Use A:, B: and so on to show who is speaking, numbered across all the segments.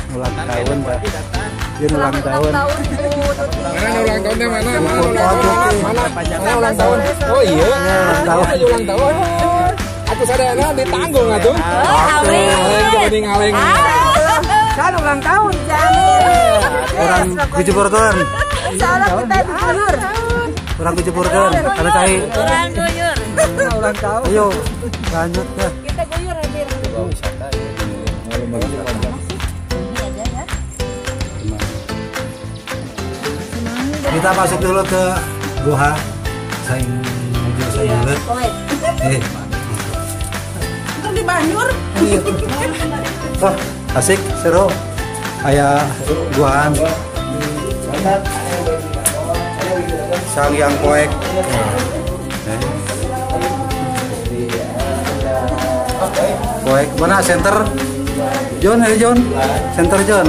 A: Ulang tahun, Pak. Dia ulang tahun.
B: Mana ulang tahunnya mana? Mana ulang tahun? Mana? Mana ulang tahun? Oh iya, ulang tahun. Ulang tahun. Aku sadayana ditanggung atuh. Amin. Ngaleng.
C: Kan ulang tahun, Amin.
A: Orang kujeburkeun.
C: Insyaallah kita diguyur.
A: Orang kujeburkeun, kana cai.
C: Orang guyur.
A: Ulang tahun. Ayo, lanjut ya.
C: Kita guyur hadir.
B: Wisata ya.
A: Kita masuk dulu ke Goa Saing Saing.
C: Itu di Banyur.
A: Wah, asik, seru. Aya guaan. Sang Yang Poek. Poek mana center? John, ayo John. Center John.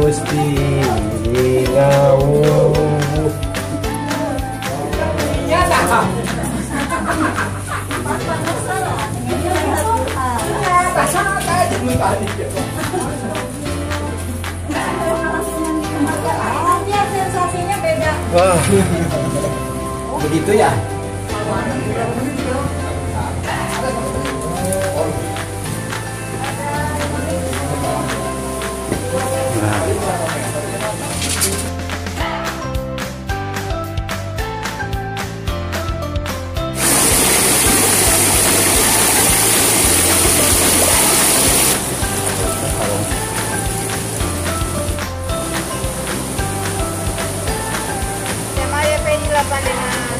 B: Gusti ngawuh.
C: Sensasinya beda.
A: Wah.
B: Begitu ya?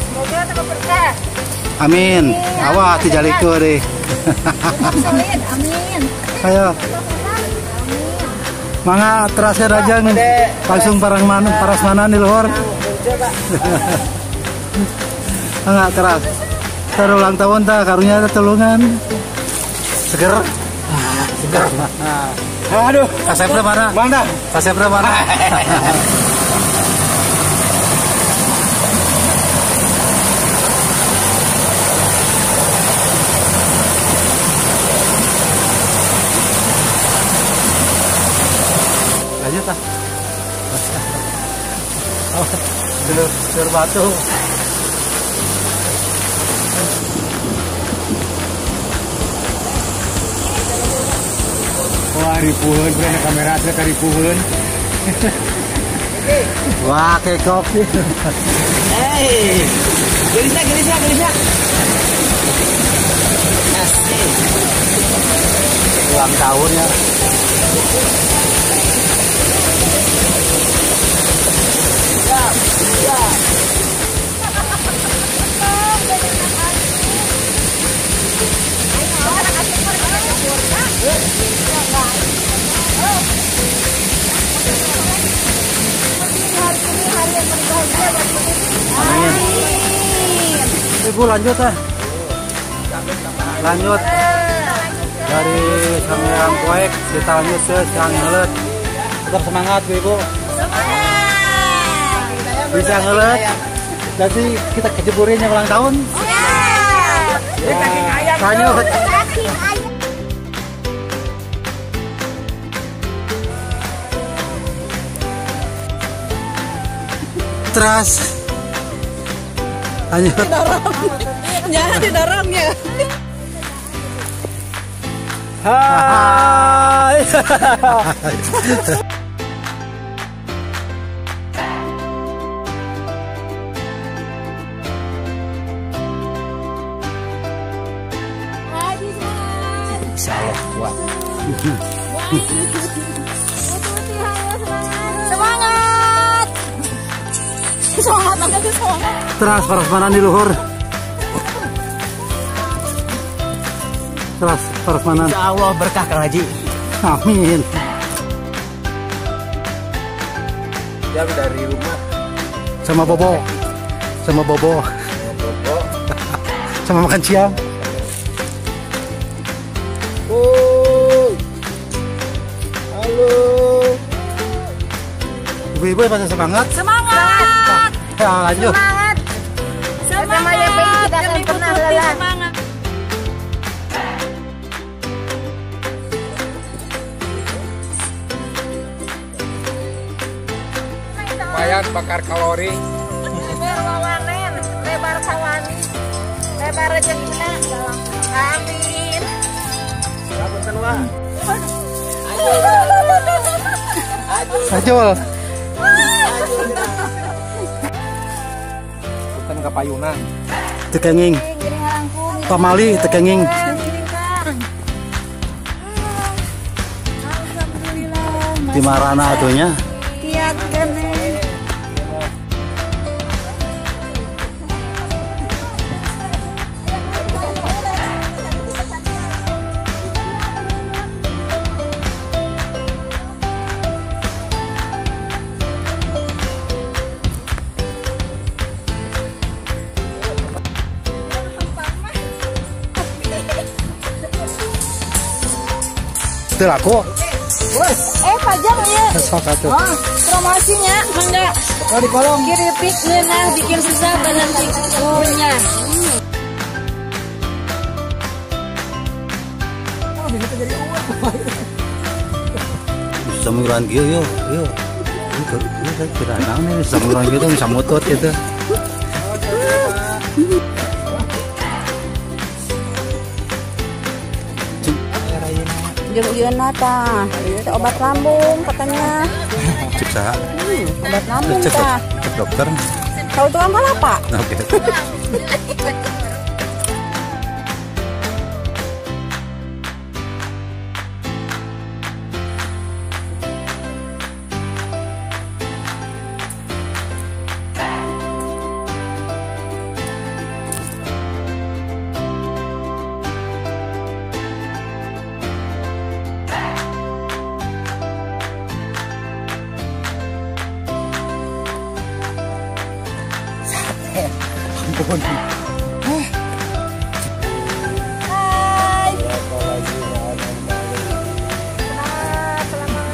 C: Semoga tambah berkah.
A: Amin. Awas dijaliku deh.
C: Amin.
A: Ayo. Mangga terasnya aja nih. Langsung parang mana paras mana nih luhur. Mangga teras. Terulang tahun tak karunya tulungan. Seger. Seger.
B: Aduh,
A: kasepna mana?
B: Mana?
A: Kasepna mana? Lanjut ah. Oh, jalur batu.
B: Wah, ripuheun kena kamera teh karipuheun.
A: Wah, kekok.
D: Hei. Gelisnya, gelisnya, gelisnya. Asik.
A: Ulang tahun ya.
D: Siap, siap.
A: Amin. Ibu lanjut ah. Lanjut dari Sang Poek kita lanjut ke Sang Ngelet. Tetap semangat Bu Ibu. Bisa ngelet. Nanti kita kejeburin yang ulang tahun. Lanjut. Teras. Lanjut.
C: Didorong. Jangan didorongnya.
D: Hai.
B: Insya Allah kuat.
C: Semangat. Semangat banget, semangat.
A: Teras parasmanan di luhur. Teras parasmanan.
D: Insya Allah berkah Kang Haji.
A: Amin.
B: Jam dari rumah.
A: Sama Bobo. Sama Bobo.
B: Sama Bobo.
A: Sama makan siang.
B: Woi. Halo.
A: Ibu-ibu pada semangat?
C: Semangat.
A: Ya, lanjut.
C: Semangat. Semangat. Tidak akan pernah lelah. Semangat.
B: Lumayan bakar kalori.
C: Lebar wawanen, lebar kawani, lebar rezekina. Amin.
D: Ya punten wah.
A: Ajul.
B: Punten kapayunan.
A: Teu kenging. Pamali teu kenging.
C: Alhamdulillah.
A: Di marana atunya?
C: Kiat keneh.
A: Teu laku.
C: Pajang ya.
A: Sok atuh.
C: Oh, promosinya mangga.
A: Oh, di kolong.
C: Keripik ngeunah bikin susah berhenti punya.
B: Oh, bisa jadi uang.
A: Samuran kieu yo, yo. Ieu kira naon ini samuran kieu bisa mutut gitu.
C: Jeung ieuna tah, ieu teh obat lambung katanya.
A: Cek saha?
C: Obat lambung tah.
A: Cek dokter.
C: Tahu tukang kalapa?
A: Oke. Ampun.
C: Hai. Selamat.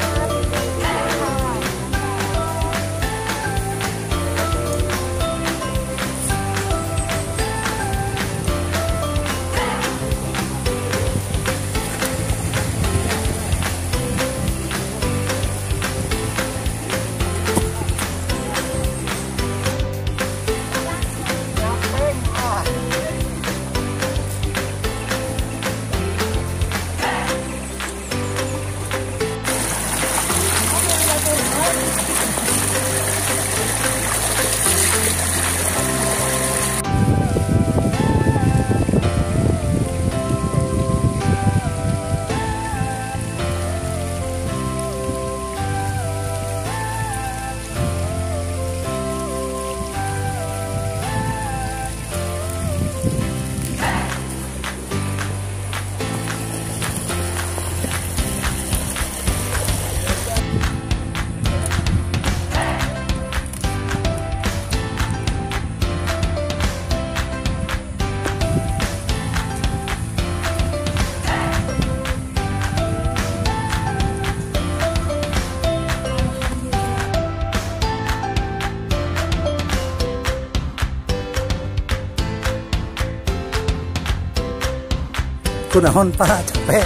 A: Kunaon Pak, capek.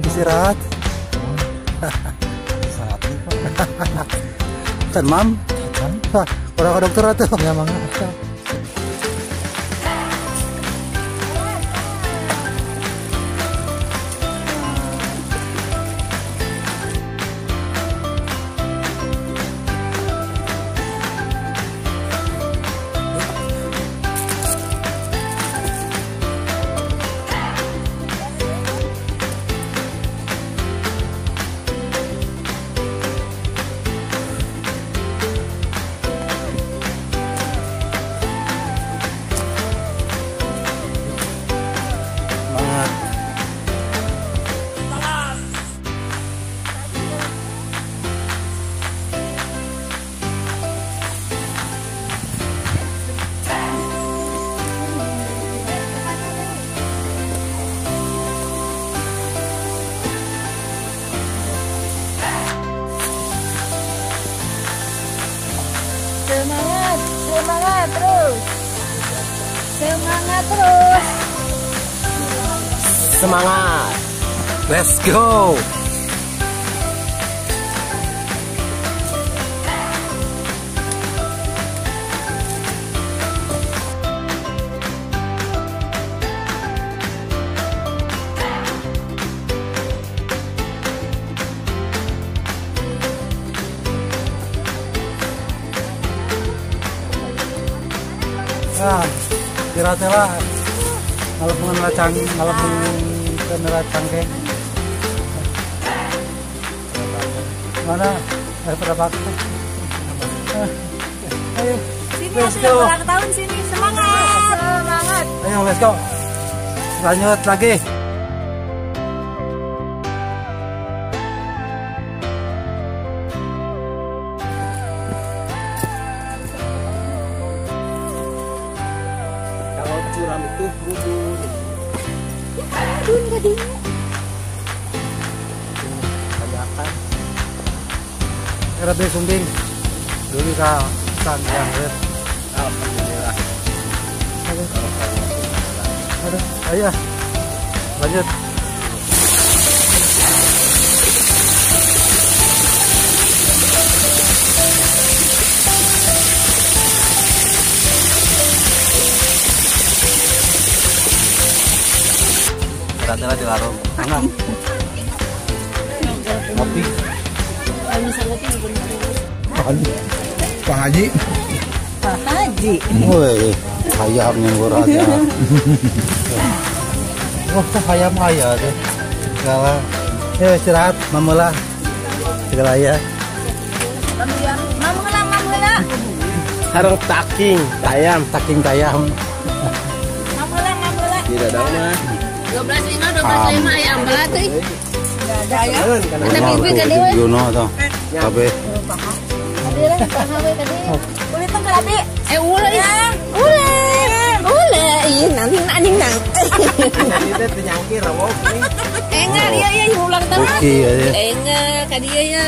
A: Istirahat.
B: Saat ini Pak.
A: Can mam?
B: Can.
A: Orang ke dokter atuh.
B: Ya mangga.
C: Semangat, semangat terus. Semangat terus.
D: Semangat.
A: Let's go. Istirahat lah. Ngalepungan lacang, ngalepungan cangkeng. Mana? Berapa? Ayo.
C: Sini aku ulang tahun sini. Semangat. Semangat.
A: Ayo let's go. Lanjut lagi.
D: Kalau curam itu bubur.
C: Aduh, kadinya.
D: Tanyakan.
A: RB Sumbing. Dulu ka Sang Hyang.
D: Alhamdulillah.
A: Aduh. Aduh, ayo. Lanjut. Berarti di warung. Mana? Kopi.
B: Pak Haji.
C: Pak Haji.
A: Woi, ayam yang aja. Oh, ayam ayah tuh. Segala. Ya istirahat, mamula. Segala ya.
C: Mamula, mamula.
D: Sareng taking tayam,
A: taking tayam.
C: Mamula, mamula.
D: Tidak ada mah.
E: 12.5, 12.5 ayam belat euy. Ada pipi ka deui.
A: Yono tuh. Kabeh.
E: Ulah ulah ulah ih nanti anjing nang.
D: Nanti teh penyangkir rawo.
E: Enggak dia ya ulang tahun. Enggak ka dia ya.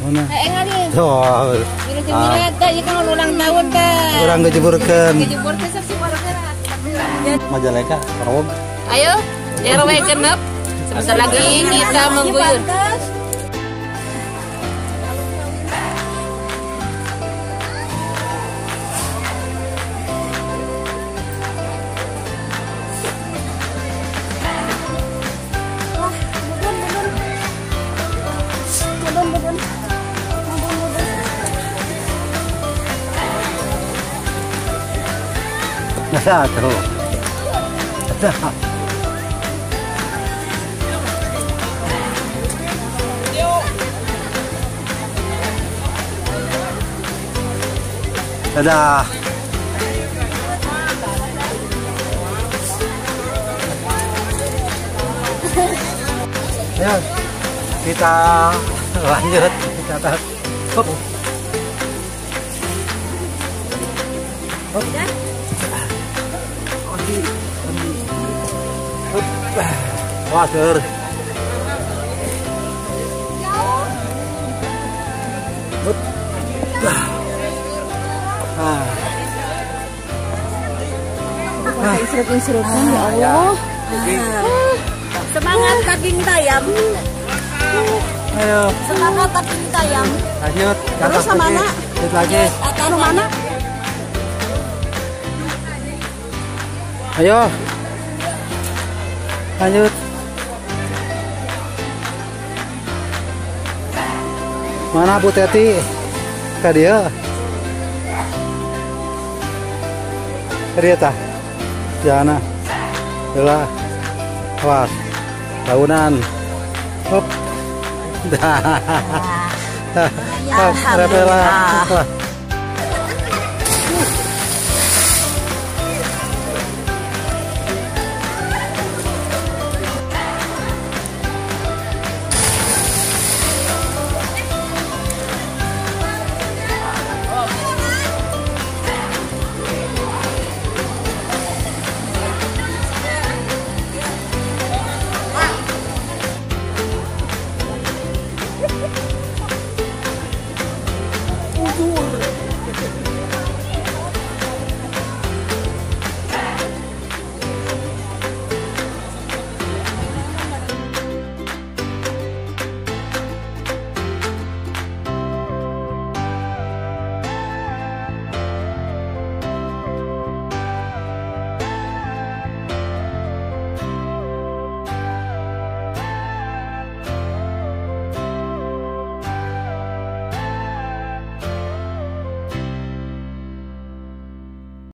A: Mana?
E: Enggak dia.
A: Tuh.
E: Kira-kira teh ieu kan ulang tahun teh.
A: Urang gejeburkeun.
E: Gejeburkeun sok si warga.
A: Majalengka rawo.
E: Ayo, RW genep. Sebentar lagi kita mengguyur.
A: Nah, tuh. Dadah. Ayo, kita lanjut ke atas. Hop. Hop. Wah, sur.
C: Instrukan ya Allah. Semangat taking tayam.
A: Ayo.
C: Semangat taking tayam.
A: Lanjut.
C: Terus sama mana?
A: Lanjut lagi.
C: Atau mana?
A: Ayo. Lanjut. Mana Bu Teti? Ka dia. Ka dia tah. Jana. Heula. Awas. Tahunan. Hop. Dah.
C: Alhamdulillah.